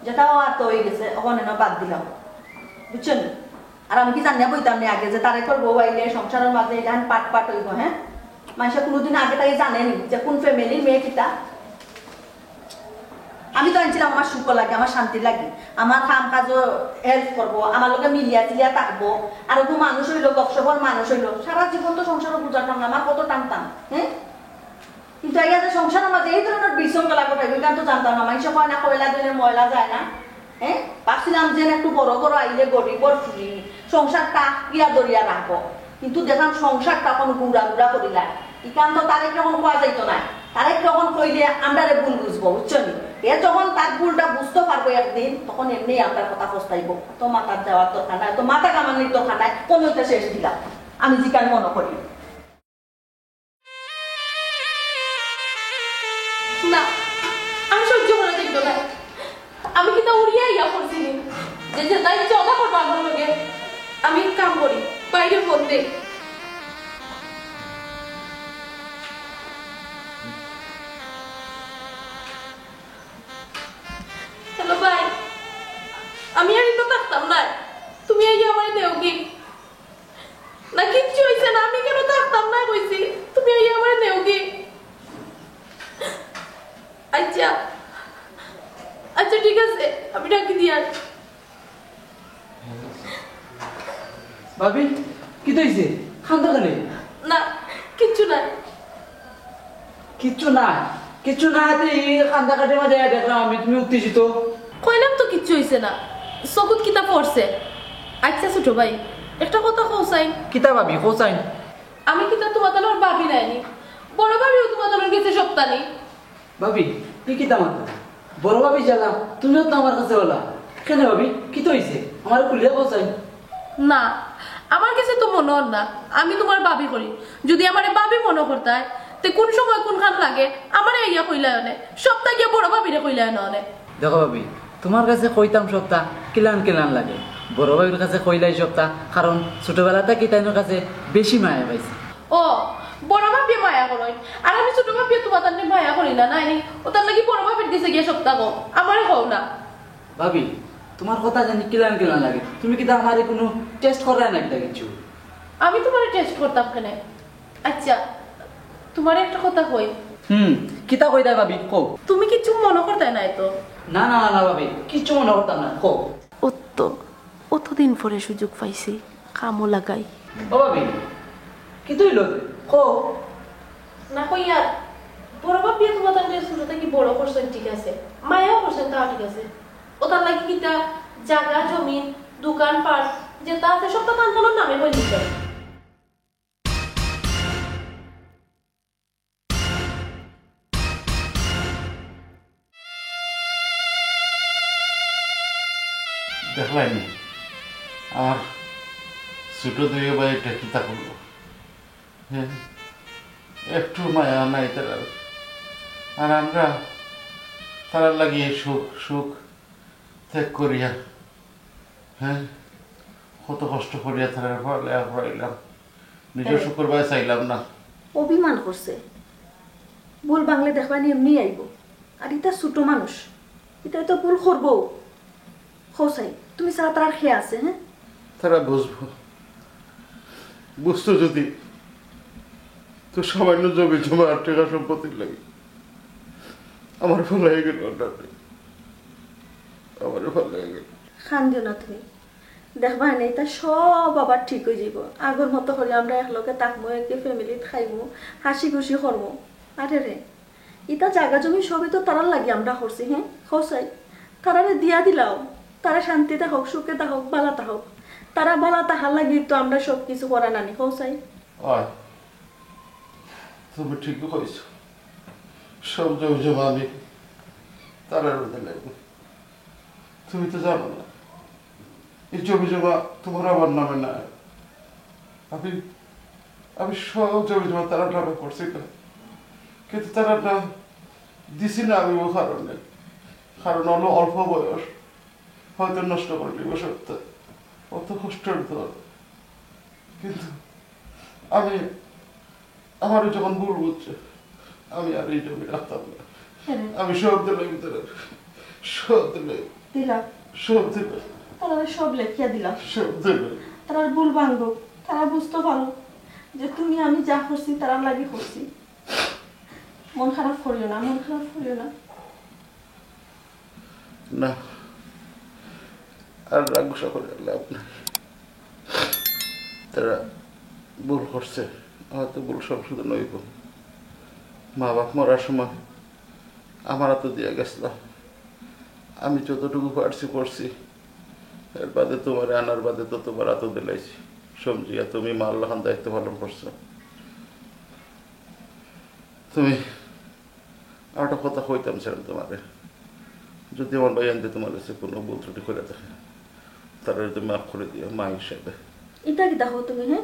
যেটা অওয়ার তো অই গেছে, অখন এনো বাদ দিলাম, বুঝছো নি? আর আমি কি জানিয়া বইতাম নি আগে যে তারেকর বউ আইলে সংসারর মাঝে ইলাখান পাট পাট অইবো, হে? মানষে কুনুদিন আগে থাকি জানে নি যে কুন ফ্যামিলির মেয়ে কিতা? আমি তো আনছিলাম আমার সুখ লাগে, আমার শান্তি লাগে, আমার কাম কাজও হেল্প করবো, আমার লগে মিলিয়া তিলিয়া থাকবো, আর একটু মানুষ অইলো, গপসপর মানুষ অইলো। সারা জীবন তো সংসারও বুঝাতাম না, আমার কত টানতাম, হ্যাঁ? কিন্তু আইয়া যে সংসারর মাঝে এই ধরনের বিশৃঙ্খলা ঘটাইবো, ইখান তো জানতাম না। মানষে কয় না, কয়লা দিলে ময়লা যায় না। হ্যাঁ, ভাবছিলাম যে একটু বড় ঘরো আইলে গরিবর ফুরি, সংসারটা ইয়া ধরিয়া রাখবো, কিন্তু দেখলাম সংসারটা অখন গুড়া গুড়া করিলা। ইখান তো তারেকরে অখন কওয়া যাইতো না। তারেকরে অখন কইলে আমরারে ভুল বুঝবো, বুঝছো নি? এ যখন তার ভুলটা বুঝতে পারবো একদিন, তখন এমনি আমরার কথা পস্তাইবো। তো মাথার যাওয়ার দরকার নাই, তো মাথা কামানির দরকার নাই, কোন ওইটা শেষ দিলাম আমি যেখানে মনে করি। না, আমি সহ্য করা যাইতো না। আমি কিতা উড়িয়া ইয়া করছি নি? যে যেটা ইচ্ছা ওটা করবা আমার লগে। আমি এক কাম করি, বাইরে ফোন দেই। হ্যালো ভাই, আমি আর ইনো থাকতাম না, তুমি আইয়া আমারে নেওগি। না, কিচ্ছু অইছে না, আমি কেনে থাকতাম না কইছি, তুমি আইয়া আমারে নেওগি। আচ্ছা, আচ্ছা, ঠিক আছে, আমি ডাকি দিয়ার। ভাবি, কিতা অইছে? কান্দো কেনে? না, কিচ্ছু নাই। কিচ্ছু নাই? কিচ্ছু নাই তে এই কান্দাকাটির মাঝে দেখলাম আমি, তুমি উত্তেজিত। কইলাম তো কিচ্ছু অইছে না, চকুত কিতা পড়ছে। আচ্ছা ছোট ভাই, একটা কথা কও চাই। কিতা ভাবি, কও চাই। আমি কিতা তুমাতানর ভাবি নায়নি? বড় ভাবিও তুমাতানর গেছে সপ্তানি। ভাবি, ই কিতা মাতো? বড় ভাবি জ্বালা, তুমিও তো আমার কাছে অলা। কেনে ভাবি, কিতা অইছে? আমারে খুলিয়া কও চাই। না, আমার কাছে তো মনো অর না আমি তুমার ভাবি করি। যদি আমারে ভাবি মনো করতায়, তে কুন সময় কুনখান লাগে আমারে আইয়া কইলায় অনে, সপ্তায় গিয়া বড় ভাবিরে কইলায় অনে। দেখো ভাবি, তুমার কাছে কইতাম সপ্তা কিলান কিলান লাগে, বড় ভাবির কাছে কইলাই সপ্তা, কারণ ছোটবেলা থাকি তাইনর কাছে বেশি মায়া পাইছি। ও, বড় ভাবিয়ে মায়া করইন, আর আমি ছোট ভাবিয়ে তুমাতানরে মায়া করি না, নায়নি? অতার লাগি বড় ভাবির গেছে গিয়া সপ্তা কও, আমারে কও না। ভাবি, তুমার কথা জানি কিলান কিলান লাগে, তুমি কিতা আমারে কুনু টেস্ট করায় না কিতা কিচ্ছু? আমি তুমারে টেস্ট করতাম কেনে? আচ্ছা, তুমারে একটা কথা কই। হুম, কিতা কইতায় ভাবি, কও। তুমি কিচ্ছু মনো করতায় নায় তো? না, না, না, না ভাবি, কিচ্ছু মনো করতাম না, কও। অত, অতদিন পরে সুযোগ পাইছি, কামো লাগাই। ও ভাবি, কিতা অইলো? কও। না কইয়ার, বড় ভাবিয়ে তুমাতানরে ছোট থাকি বড় করছইন, ঠিক আছে, মায়াও করছইন, তাও ঠিক আছে। অতার লাগি কিতা জাগা জমিন, দোকান পাট, যেতা আছে সবতা তান তানর নামে করি দিছইন। দেখলায়নি, আমার ছোট দুইও ভাই এটা কিতা করলো? হ্যাঁ, একটু মায়া নাই তারার। আর আমরা তারার লাগি এই সুখ, সুখ ত্যাগ করিয়া, হ্যাঁ, কত কষ্ট করিয়া তারার পড়ালেখা করাইলাম, নিজের হ্যাঁ। সুখর বায় চাইলাম না। অভিমান করছে, ভুল ভাঙলে দেখবায়নি এমনি আইবো। আর ইতা ছোট মানুষ, ইতায় তো ভুল করবো। কও চাই, তুমি ছাড়া তারার কে আছে, হ্যাঁ? তারা বুঝবো, বুঝতো যদি, তো সামান্য জমি জমা আর টেকা সম্পত্তির লাগি আমারে ফালাইয়া গেল, আমারে ফালাইয়া গেল। কান্দিও না তুমি, দেখবায়নি, ইতা সব আবার ঠিক অইযিবো। আগর মতো করি আমরা একলগে থাকমু, একে ফ্যামিলিত খাইমু, হাসি খুশি করমু। আরে রে, ইতা জাগা জমি সবই তো তারার লাগি আমরা করছি, হ্যাঁ? কও চাই, তারারে দিয়া দিলাও, তারা শান্তি থাকউক, সুখে থাকউক, ভালা থাকউক। তারা ভালা থাকার লাগি তো আমরা সব কিছু করা নানি, কও চাই। অয়, তুমি ঠিকই কইছো, সব জমি জমা আমি তারার মধ্যে লাগবো। তুমি তো জানো না, এই জমি জমা তোমার আমার নামে নাই। আমি, আমি সব জমি জমা তারার নামে করছি না, কিন্তু তারার নাম দিছি না আমি ও কারণে। কারণ হলো অল্প বয়স, হয়তো নষ্ট করে দিব সবটা, অত কষ্টের ধন। কিন্তু আমি, আমারে যখন ভুল বুঝছে, আমি আর এই জমি রাখতাম না। হ্যাঁ রে। আমি সব দিলাম তারার, সব দিলাম। দিলাম। সব দিলাম। তারারে সব লেখিয়া দিলাম। সব দিলাম। তারার ভুল ভাঙবো, তারা বুঝতে পারো যে তুমি আমি যা করছি তারার লাগি করছি। মন খারাপ করিও না, মন খারাপ করিও না। না, আর রাগ গুসা করে লাভ নাই। তারা ভুল করছে, হয়তো ভুল সংশোধন অইব। মা বাপ মরার সময় আমার আতো দিয়া গেছলা, আমি যতটুকু পারছি করছি। এর বাদে তুমারে আনার বাদে তো তুমার আতো দিলাইছি, সমঝিয়া তুমি মার লাখান দায়িত্ব পালন করছো। তুমি আর একটা কথা কইতাম চাইলাম তুমারে, যদি আমার ভাইয়াইন্তে তুমার কাছে কুনু ভুল ত্রুটি করিয়া থাকে, তারারে তুমি মাফ করি দিও মা হিসাবে। ইটা কিতা কও তুমি, হে?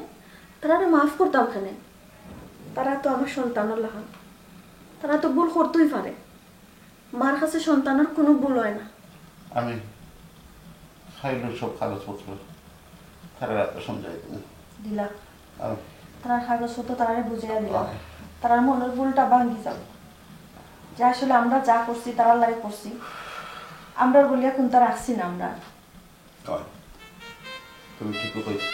তারারে মাফ করতাম কেনে? তারা তো আমার সন্তানর লাখান, তারা তো ভুল করতেই পারে। মার কাছে সন্তানর কুনু ভুল অয় না। আমি ফাইলর সব কাগজপত্র তারার আতো সমঝাই দিমু। দিলা। আর তারার কাগজপত্র তারারে বুঝাইয়া দিলা। আর তারার মনর ভুলটা ভাঙ্গি যাইব। যে আসলে আমরা যা করছি, তারার লাগি করছি। আমরার বলিয়া কুন্তা রাখছি না আমরা। অয়। তুমি ঠিকউ কইছো।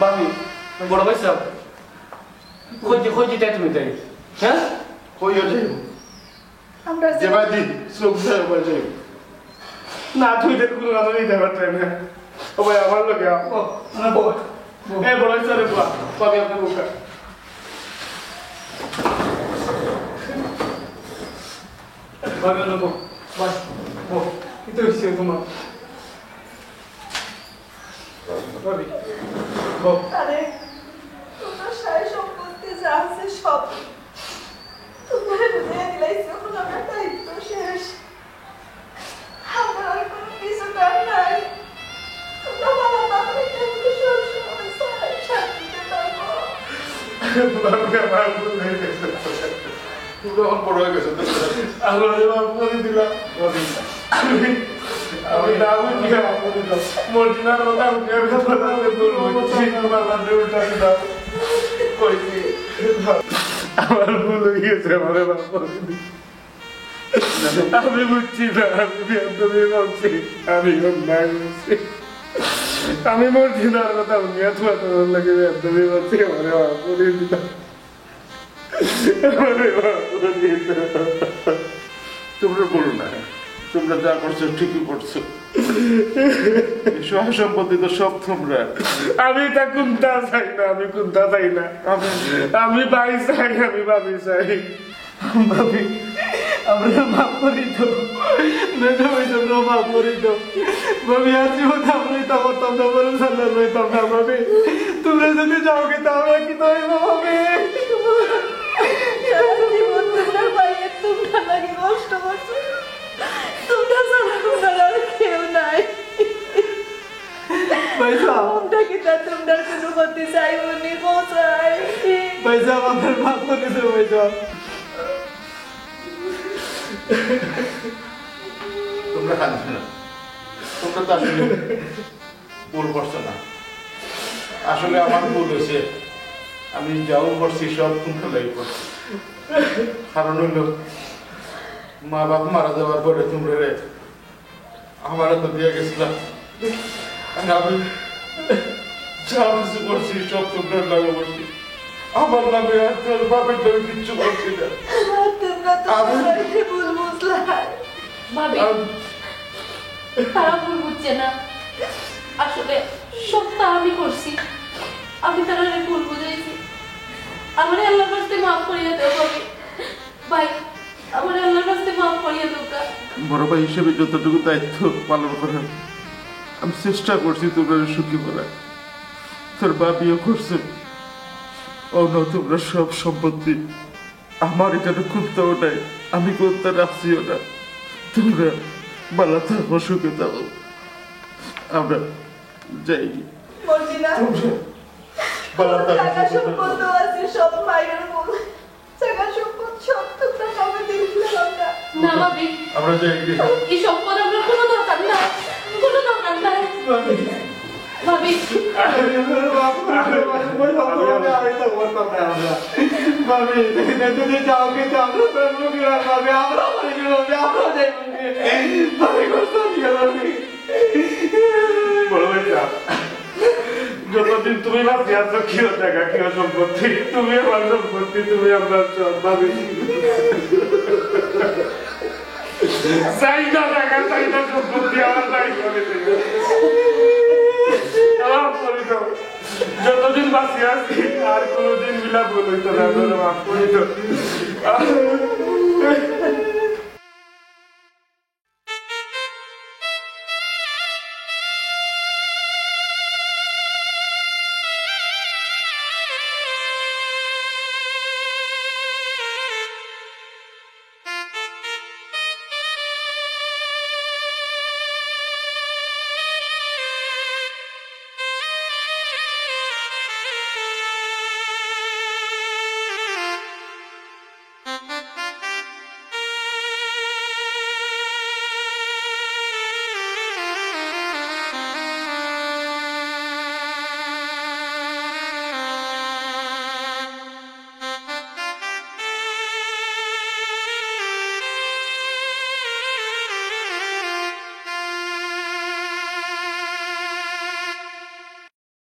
ভাবি, বড় ভাইসাব, কই যে, কই যে তুমি তাই? হ্যাঁ? কই যে? আমরা যে ভাই দি, চোখ ধরে বলছে। না, তুই তো কুনু কামে নিতে পারতে না। ও ভাই, আমার লগে আও। ও, আমার বউ। বউ। এ, বড় হইছে রে, বুয়া। ভাবি, আপনি বউটা। ভাবি, আপনি বউ। ভাই, বউ। কিতা হইছে তুমার? ভাবি, বউ। আরে, তুমার সারা সম্পত্তি যা আছে সব তুমারে বুঝাইয়া দিলাইছি, এখন আমার দায়িত্ব শেষ। আমার আর কোনো কিছু করার নাই। তুমরা বাবা মা হয়ে থাকলে সবসময় সারা শান্তিতে থাকো। ভাবি, আমার ভুল হয়ে গেছে। তুমি এখন বড় হয়ে গেছো, তো আমারে মাফ করে দিলাম। আমি, আমি না বুঝিয়া মর্জিনার কথা বুঝিয়া আমি তোমার ভুল বুঝছি। আমার বান্ধে উল্টা দিলাম। কইছি। আমার ভুল হয়ে গেছে, আমারে মাফ করে দিন। আমি বুঝছি না, আমি বেয়াদবি করছি, আমি অন্যায় করছি। আমি মর্জিনার কথা শুনিয়া তোমার, তোমার লগে বেয়াদবি করছি, আমারে মাফ করে দিলাম। তোমরা বলো না, তোমরা যা করছো ঠিকই করছো। এই সহায় সম্পত্তি তো সব তোমরা। আমি তা কুন্তা চাই না, আমি কুন্তা চাই না। আমি আমি ভাই চাই, আমি ভাবি চাই। ভাবি, আমরা মাফ করি দাও। মেজো ভাই, তোমরা মাফ করি দাও। ভাবি, আর জীবনে আমরা এটা করতাম না, বড় সাল্লাহ লইতাম না, ভাবি। তোমরা যদি যাও, কিন্তু আমরা কি তৈব, ভাবি? সারা জীবন তোমরা ভাইয়ে তোমরা লাগি কষ্ট করছো। তোমরা ছাড়া আমার আর কেউ নাই। ভাইসাব। তোমরা কিতা তোমরার কোনো ক্ষতি চাইবো নি, কোথায়? ভাইসাব, আমারে মাফ করে দাও, ভাইসাব। তোমরা কাঁদবে না। তোমরা তো আসলে ভুল করছো না। আসলে আমার ভুল হয়েছে। আমি যাও করছি, সব তোমরা লাগি করছি। কারণ হইল, মা বাপ মারা যাওয়ার পরে তোমরা রে আমারে তো দিয়া গেছিলাম। আর আমি যা কিছু করছি, সব তোমরার নামে করছি। আমার নামে আর তোর বাপের নামে কিচ্ছু করছি না। আর তোমরা তো আমি সবাইকে ভুল বুঝলা। ভাবি, আমি তারা ভুল বুঝছে না। আসলে সবটা আমি করছি। আমি তারারে ভুল বুঝাইছি। আমারে আল্লাহর কাছে মাফ করিয়া দেও, ভাবি। ভাই, আমারে আল্লাহর কাছে মাফ করিয়া দেও। বড় ভাই হিসেবে যতটুকু দায়িত্ব পালন করার, আমি চেষ্টা করছি তোমরা সুখী করার। তোর ভাবিও করছে। ও না, তোমরা সব সম্পত্তি আমার এখানে কুন্তাও নাই, আমি কুন্তা রাখছিও না। তোমরা ভালা থাকো, সুখে থাকো। আমরা যাই। মর্জিনা, ভালা থাকো, টাকা সুখে থাকো। সম্পদ আছে, সব মায়ের মূল। টাকা সম্পদ সব তো তোর বাবা দিয়ে দিলাম আমরা। না ভাবি, আমরা যাই। এই সম্পদ আমরা কোনো দরকার নাই, কোনো দরকার নাই। ভাবি। ভাবি। আরে, আরে, বাবা, আরে, আরে, আরে, আরে, তো বলতাম না আমরা। ভাবি, তুমি যদি যাও কিন্তু আমরা তো মুখে আর ভাবি, আমরা বাড়ি যাবো, ভাবি, আমরা যাই। ভাবি, কষ্ট দিয়ে ভাবি। বড় ভাই সাহেব, যতদিন তুমি বাঁচি আছো, কিও টাকা, কিও সম্পত্তি, তুমি আমার সম্পত্তি, তুমি আমার সব, ভাবি। চাই না টাকা, চাই না সম্পত্তি, আমার নাই করে দিও। আমার পরিবার, যতদিন বাঁচি আছি, আর কোনোদিন মিলাপ হইতো না, আমারে মাফ করে দাও।